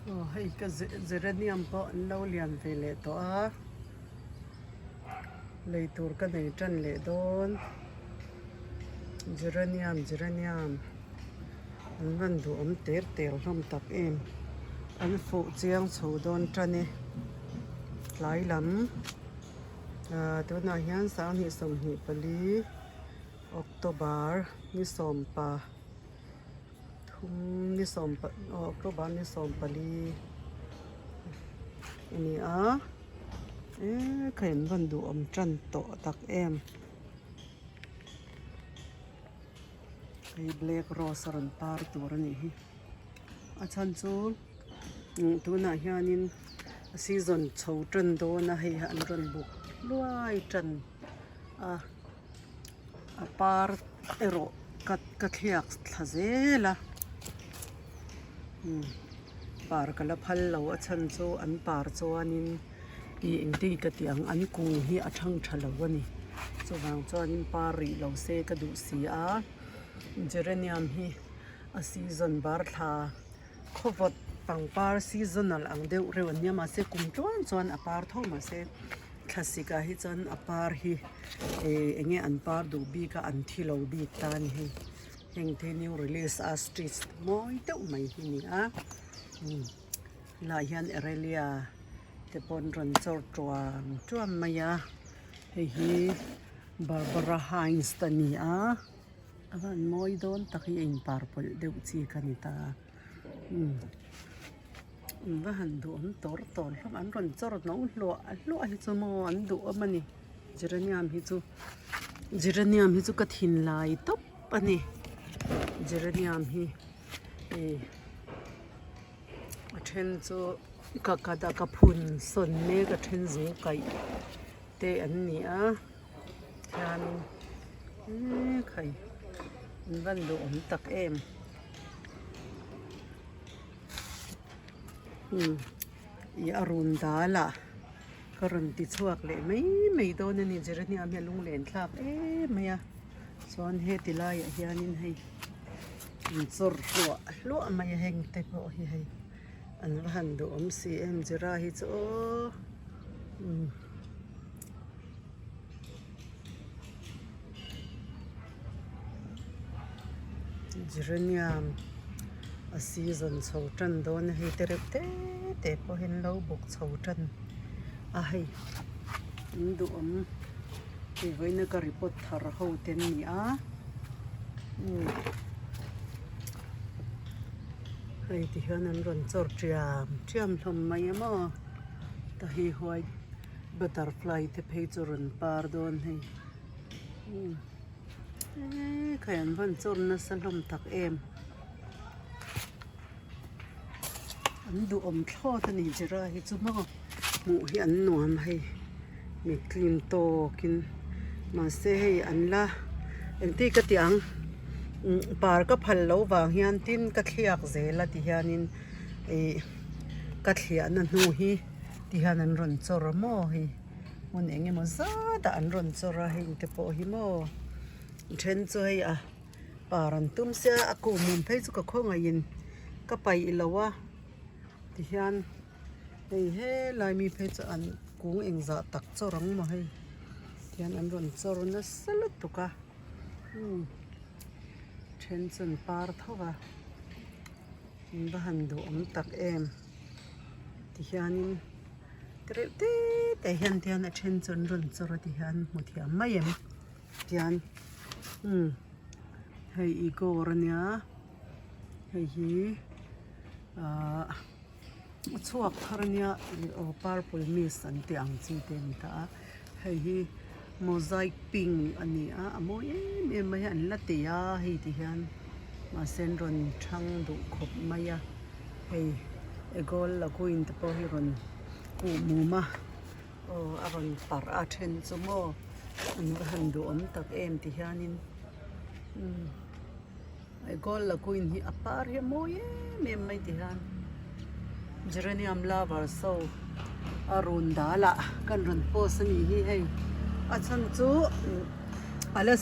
Aw hei ka geranium pawh an lo lian ve leh tawh a lei tur ka nei tan leh dawn geranium geranium an van duhawm ter ter hlawm tak em an fuh chiang chho dawn tan e tlai lam ah tunah hian sanghnih 24 October ni sawmpa. Thum ni sawm aw October ni 14 a ni a eee kha in rawn duhawm tan tawh tak em hei black rose a rawn par tur a nih hi a chhan chu tunah hianin season chho tan dawn a hei an rawn buk hluai tan a. A par erawh ka ka thliak thla zel a umm par ka la phal lo a chhan chu an par chuanin ih engtin ka tih ang an kung hi a thang tha lo a ni chuvang chuanin par rih lo se ka duh si a geranium hi a season bar thla khawvawt pangpar seasonal ang deuh reuh an nia mahse kum tluan chuan a par tho mahse. Thlasik ah hi chuan a par hi eh eng nge an par duh bik a an thi lo bik ta a ni hei heng te hi new release a street mawi deuh mai hi a ni a umm helaiah hian aralia te pawh an rawn chawr tuam tuam mai a hei hi barbara hines te a ni a a van mawi dawn tak hi a in par pawlh deuh chi kha a ni ta a umm. An va han duhawm tawr tawr hlawm an rawn chawr no hluah hluah hi chu maw an duhawm a ni geranium hi chu geranium hi chu ka thinlai tawp a ni geranium hi ih a then chu ka ka ka phun sawn mek a then zung kaih te an ni a khianin eee khai an van duhawm tak em. Umm ih a run dal ah ka rawn ti chhuak leh mai mai dawn a ni geranium hi a lunglen thlak em mai a chuan heti laiah hianin hei in chawr hluah hluah mai a heng te pawh hi hei an va han duhawm si em gera hi chu aw umm. Geranium a season chho tan dawn a hei te reuh te te pawh hi an lo bawk chho tan a hei an duhawm hei vawiina ka report thar ho te an ni a umm hei ti hian an rawn chawr chiam chiam hlawm mai a maw ta hi white butterfly te phei chu rawn par dawn hei umm eee khai an van chawr nasa hlawm tak em an duhawm thlawt a ni Jera hi chu maw hmuh hi an nuam hei mi clean tawkin mahse hei an la engti ka tih ang umm par ka phal loh vang hian tin ka thliak zel a ti hianin ih ka thliahna hnu hi. Ti hian an rawn chawr a maw hei hmun eng emaw zat ah an rawn chawr a heng te pawh hi maw then chu hei a par an tum sia a kum awm phei chu ka khawngaih in ka paih lo a ti hian hei helai mi phei chu an kung engzah tak chawr ang maw hei ti hian an rawn chawr nasa lutuk a umm then chu an par tho va an va han duhawm tak em. Tihianin te reuh te te hian tihian a then chu an rawn chawr a tihian hmu thiam mai em tihian umm hei igor ania hei hi ahh a chhuak thar ania aw purple mist an tih ang chi te a ni ta a hei hi mosaic pink a ni a a mawi em em mai a an la ti a hei tihian mahse an rawn thang duh khawp mai a. Hei Egol Lagoon te pawh hi rawn kuh mum a aw a rawn parh a then chu maw an va han duhawm tak em ti hianin umm Egol Lagoon hi a par hi a mawi em em mai ti hian Geranium lovers ho a run dal ah kan rawn post a nih hi hei a chhan chu a la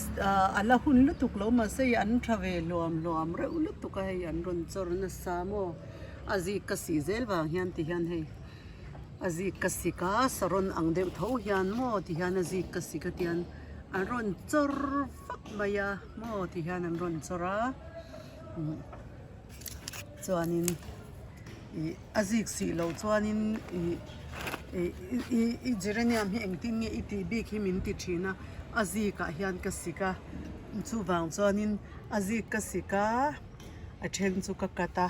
a la hun lutuk lo mahse an tha ve hluam hluam reuh lutuk a hei an rawn chawr nasa maw. A zik ka sih zel vang hian ti hian hei a zik ka sik a saron ang deuh tho hian maw ti hian a zik ka sik a tian an rawn chawr vak mai a maw ti hian an rawn chawr a chuanin ih a zik sih loh chuanin ih ih i geranium hi engtin nge i tih bik hi min ti thin a a zikah hian ka sik a chuvang chuanin a zik ka sik a. A then chu ka cut a,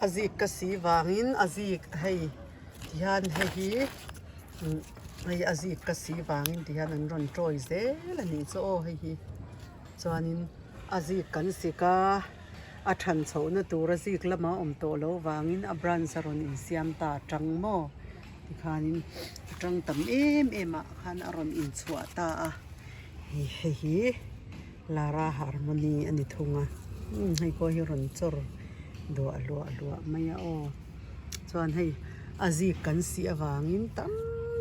a zik ka si vangin a zik hei tihian hei hi hei a zik ka si vangin tihian an rawn tawi zel a nih chu aw hei hi chuanin a zik kan sik a a than chhohna tur a zik lama awm tawh loh vangin a branch a rawn insiam ta atang maw tikhanin a tang tam em em ah khan a rawn inchhuah ta a hei hi. Lara harmony a ni thung a umm hei pawh hi rawn chawr duah hluah hluah mai a aw chuan hei a zik kan sih avangin tam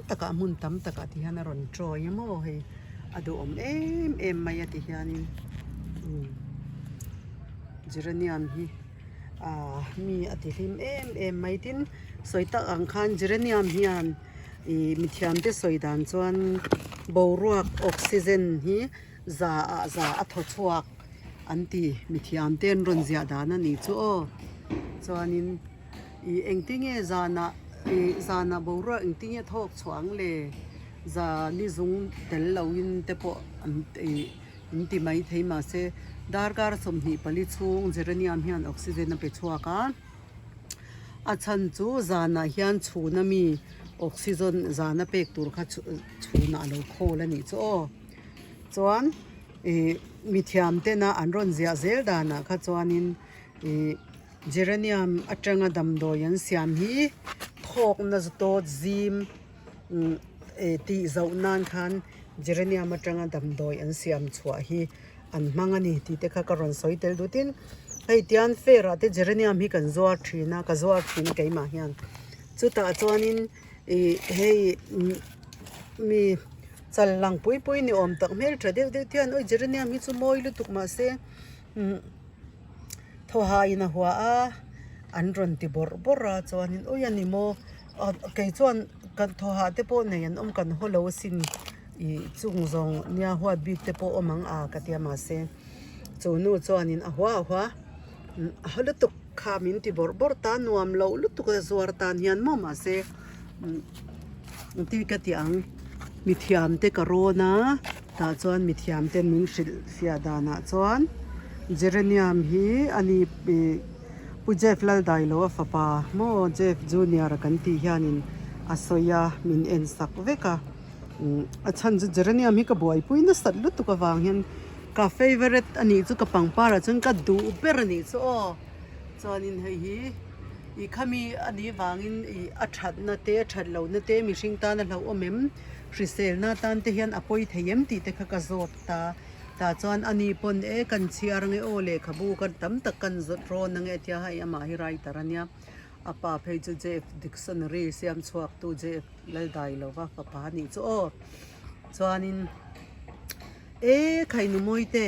takah hmun tam takah ti hian a rawn chawi a maw hei a duhawm em em mai a ti hianin umm geranium hi ahh mi a ti hlim em em mai tin sawi tak ang khan geranium hian ih mithiamte sawi dan chuan boruak oxygen hi. Za ah za a thaw chhuak an ti mithiam te an rawn ziah dan a nih chu aw chuanin ih engtinge zanah ih zanah boruak engtinge thawk chhuah ang le za ni zung tel loin te pawh an ih an ti maithei mahse darkar 24 chhung geranium hian oxygen a pe chhuak a a chhan chu zanah hian chhun ami oxygen zana pek tur kha chhunah a lo khawl a nih chu aw. Chuan ih mithiam tena an rawn ziah zel danah kha chuanin ih geranium atanga damdawi an siam hi thawkna tawt zim eh tih zoh nan khan geranium atanga damdawi an siam chhuah hi an hmang a ni tih te kha ka rawn sawi tel dut in hei tian fair ah te geranium hi kan zuar thin a ka zuar thin a keimah hian chutah chuanin ih hei mi. Chal lang pui pui ni awm tak hmel tha deuh deuh te hian awi geranium hi chu mawi lutuk mahse umm thaw ha in a hua a an rawn ti bawrh bawrh a chuanin awi a ni maw ah kei chuan kan thaw hah te pawh nei an awm kan haw lo asin ih chung zawng nia huat bik te pawh awm ang a ka tia mahse chu nu chuanin a hua a hua a haw lutuk kha min ti bawrh bawrh ta nuam loh lutuk a zuar tan hian maw mahse umm. Engtin ka tih ang mithiam te ka rawn a tah chuan mithiam ten min hrilh fiah danah chuan geranium hi a ni ih Pu Jeff Laldailo a fapa maw Jeff Junior a kan tih hianin a sawi a min en sak vek a umm a chhan chu geranium hi ka buaipui nasat lutuk avang hian ka favourite a nih chu ka pangpar ah chuan ka duh ber a nih chu aw chuanin hei hi. Ih khami a nih vangin ih a thatna te a that lohna te mihring tan a hlauhawm em? Hriselna tan te hian a pawi thei em tih te kha ka zawt ta. Tah chuan a ni pawn e kan chhiar ange aw lehkhabu kan tam tak kan zawt rawn ange a tia hei amah hi writer a nia. A pa phei chu JF Dictionary siam chhuak tu JF Laldailova fapa a nih chu aw. Chuanin. E khainu mawite,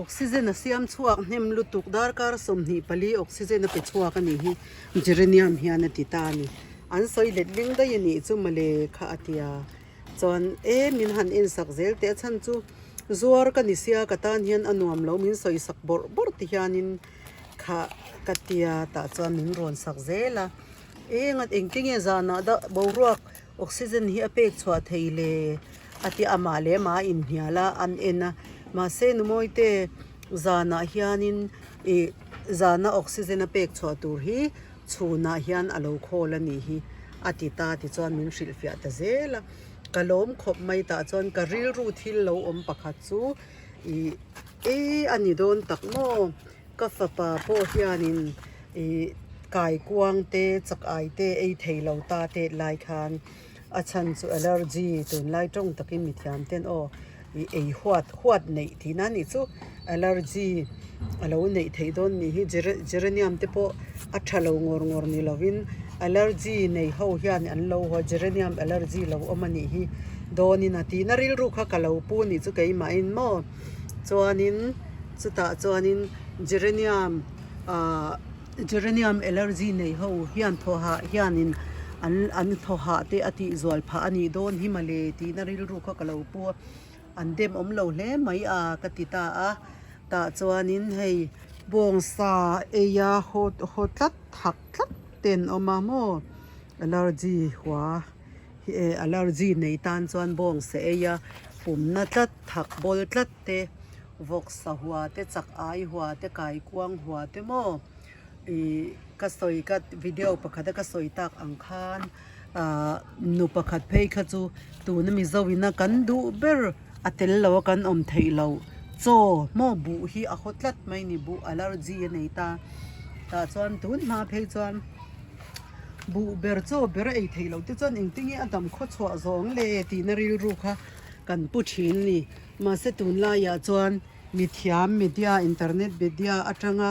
oxygen a siam chhuak hnem lutuk darkar 24 oxygen a pe chhuak a nih hi geranium hian a ti ta a ni. An sawi let ling daih a nih chu mawle kha a ti a. Chuan e min han en sak zel teh a chhan chu zuar ka ni sia ka tan hian a nuam lo min sawi sak bawrh bawrh ti hianin kha ka ti a tah chuan min rawn sak zel a. Eng engtinge zanah dah boruak Oxygen hi a pek chhuah thei le a ti amah leh amah a inhnial a, an en a. Mahse Numawite zanah hianin ih zana oxygen a pek chhuah tur hi chhunah hian a lo khawl a nih hi a ti ta tichuan min hrilhfiah ta zel a. Ka lawm khawp mai tah chuan ka rilru thil lo awm pakhat chu ih e a ni dawn tak maw? Ka fapa pawh hianin ih kaikuang te chak ai te ei thei lo ta te lai khan a chhan chu allergy tunlai tawng takin mithiam ten aw ih ei huat huat neih tihna a nih chu allergy a lo neih theih dawn nih hi geranium te pawh a tha lo ngawr ngawr ni lovin allergy nei ho hian an lo haw geranium allergy lo awm a nih hi dawnin a tihna rilru kha ka lo pu nih chu keimahin maw. Chuanin chutah chuanin geranium ahh Geranium allergy nei ho hian thaw hah hianin an an thaw hah te a tih zual phah a nih dawn hi mawle tihna rilru kha ka lo pu a an dem awm lo hle mai a ka ti ta a tah chuanin hei bawngsa eia haw haw tlat thak tlat te an awm a maw allergy hua hi eh allergy nei tan chuan bawngsa eia pumna tlat thak bawl tlat te. Vawksa hua te chak ai hua te kaikuang hua te maw ih ka sawi ka video pakhat a ka sawi tak ang khan ah nu pakhat phei kha chu tuna mizo ina kan duh ber a tel lo a kan awm theih loh chaw maw buh hi a haw tlat mai a ni buh allergy a nei ta tah chuan tun hma phei chuan buh ber chaw ber a ei theih loh te chuan engtin nge a dam khaw chhuah zawng le tihna rilru kha kan pu thin a ni. Mahse tunlaiah chuan mithiam media internet media atanga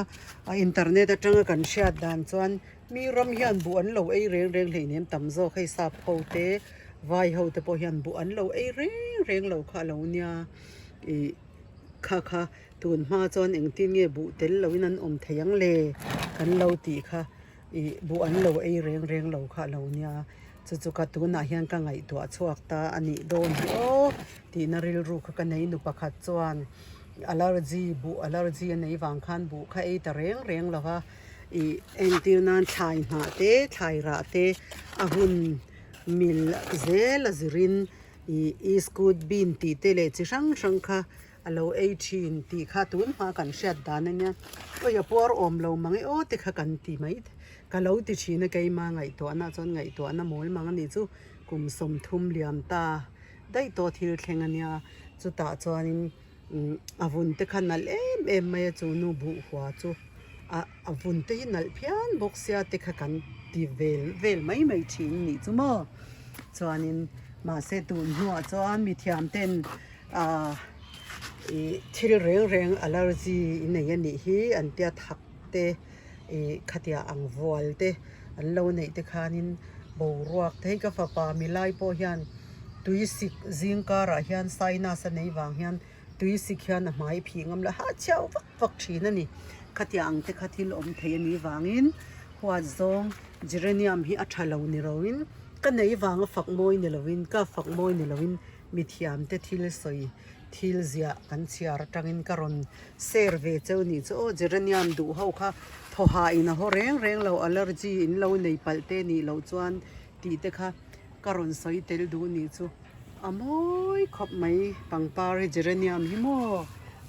a internet atanga kan hriat dan chuan mi ram hian buh an lo ei reng reng hleinem tam zawk hei sap ho te vai ho te pawh hian buh an lo ei reng reng lo kha a lo nia ih kha kha tun hma chuan engtin nge buh tel loin an awm thei ang le kan lo tih kha. Ih buh an lo ei reng reng lo kha a lo nia, chu chu ka tunah hian ka ngaihtuah chhuak ta a nih dawn hi aw tihna rilru kha ka nei nu pakhat chuan allergy buh allergy a nei vang khan buh kha ei ta reng reng lo va ih entir nan thlai hnah te thlai rah te a hun mil zel a zirin ih iskut bean tih te leh chi hrang hrang kha A lo ei thin tih kha tun hma kan hriat dan a nia, awi a puar awm lo mang e aw te kha kan ti mai ka lo ti thin a keima ngaihtuahna chuan ngaihtuahna mawl mang a nih chu kum 30 liam ta daih tawh thil thleng a nia chutah chuanin a vun te kha nalh em em mai a chu nu buh hua chu a a vun te hi nalh phian bawk sia te kha kan ti vel vel mai mai thin a nih chu maw chuanin mahse tun hnuah chuan mithiam ten. Ahh ih thil reng reng allergy i nei a nih hi an tia thak te ih khatia ang vual te an lo neih te khanin boruak te hei ka fapa milai pawh hian tui sik zing karah hian sinus a nei vang hian tui sik hian a hmai phih ngam lo ha chhiau vak vak thin a ni khatia ang te kha thil awm thei a nih vangin huat zawng geranium hi a tha lo ni loin ka nei vanga fak mawi ni loin ka fak mawi ni loin. Mithiamte thil sawi thil ziah kan chhiar atangin ka rawn share ve cheu nih chu aw geranium duh ho kha thaw hah in a haw reng reng lo allergy in lo nei palh te nih loh chuan tih te kha ka rawn sawi tel duh nih chu a mawi khawp mai pangpar hi geranium hi maw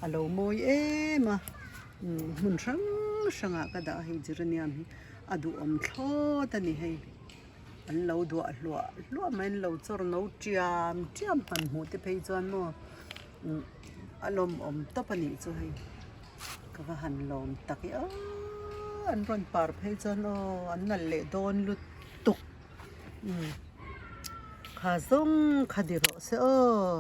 a lo mawi em a hmun hrang hrangah ka dah a hei geranium hi a duhawm thlawt a ni hei. An lo duah hluah hluah mai an lo chawr no tiam tiam han hmuh te phei chuan maw umm a lawmawm tawp a nih chu hei ka va han lawm tak e aw an rawn par phei chuan aw an nalh leh dawn lutuk umm kha zawng kha ni rawh se aw.